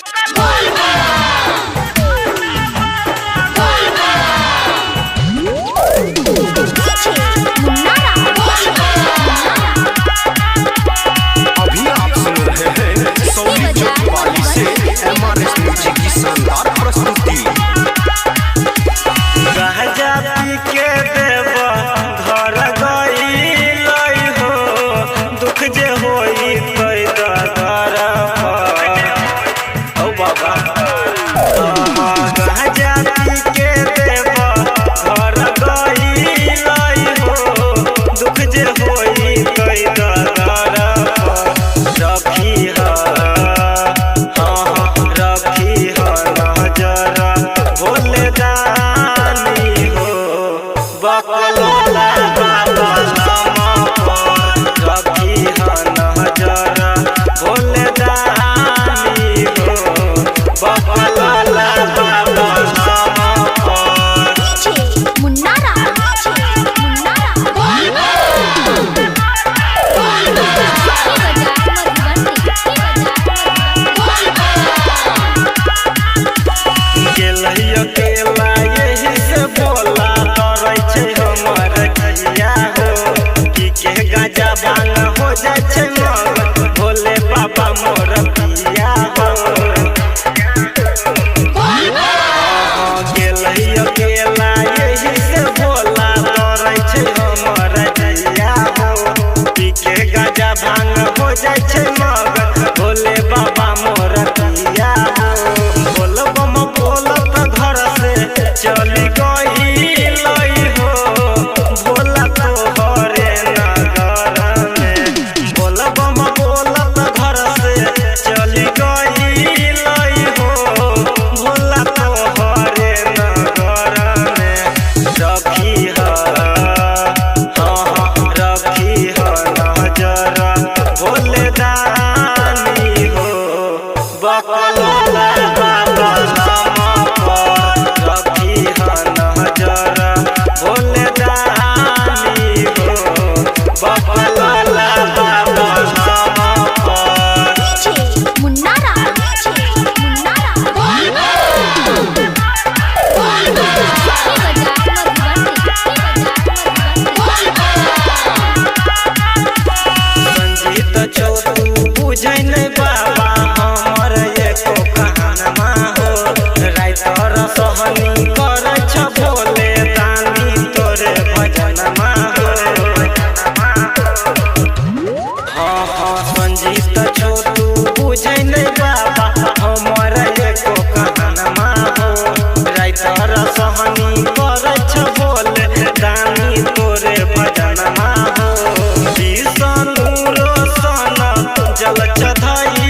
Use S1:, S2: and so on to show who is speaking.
S1: अभी आप सुन रहे हैं सौरी ज्योति से एमआरएस म्यूजिक की शानदार प्रस्तुति।
S2: गाजा पी के देव घर गई हो, दुख जे होई तोय दर ओ बाबा। गाजा पी के देव घर गई हो, दुख जे होई तोय दर रखी ह, हाँ रखी ह नजर भोले दानी हो, बकलोला बाबा नाम पर रखी ह नजर भोले दानी हो, बकलोला बाबा नाम पर।
S3: मुन्ना
S2: गेलही अकेला यही से बोला डरै छै हमर किया हो, की के गाजा भांग हो जाइ छै मगन भोले बाबा मोर पिया हो। गेलही अकेला यही से बोला डरै छै हमर किया हो, की के गाजा भांग हो जाइ छै मगन भोले बाबा मोर पिया हो। बोलबम बोलत घर से चली गई लई हो, भोला तोहरे नगर में। बोलबम बोलत घर से चली गई लई हो, भोला तोहरे नगर में। रखी ह, हाँ रखी ह नजर भोले दानी हो, बकलोला बाबा नाम पर रखी ह नजर भोले दानी हो, बकलोला बाबा नाम पर।
S3: मुन्ना
S2: संजीत चौतू बुझै नै बाबा हमर एको कहानमा हो, राइतर सहनी करै छ भोले दानी तोरे भजनमा हो। हाँ हाँ संजीत छोटू बुझै नै बाबा हमर एको कहानमा हो, राइतर सहनी करै छ भोले दानी तोरे भजनमा हो। विष्णु रोशन जल चढ़ै।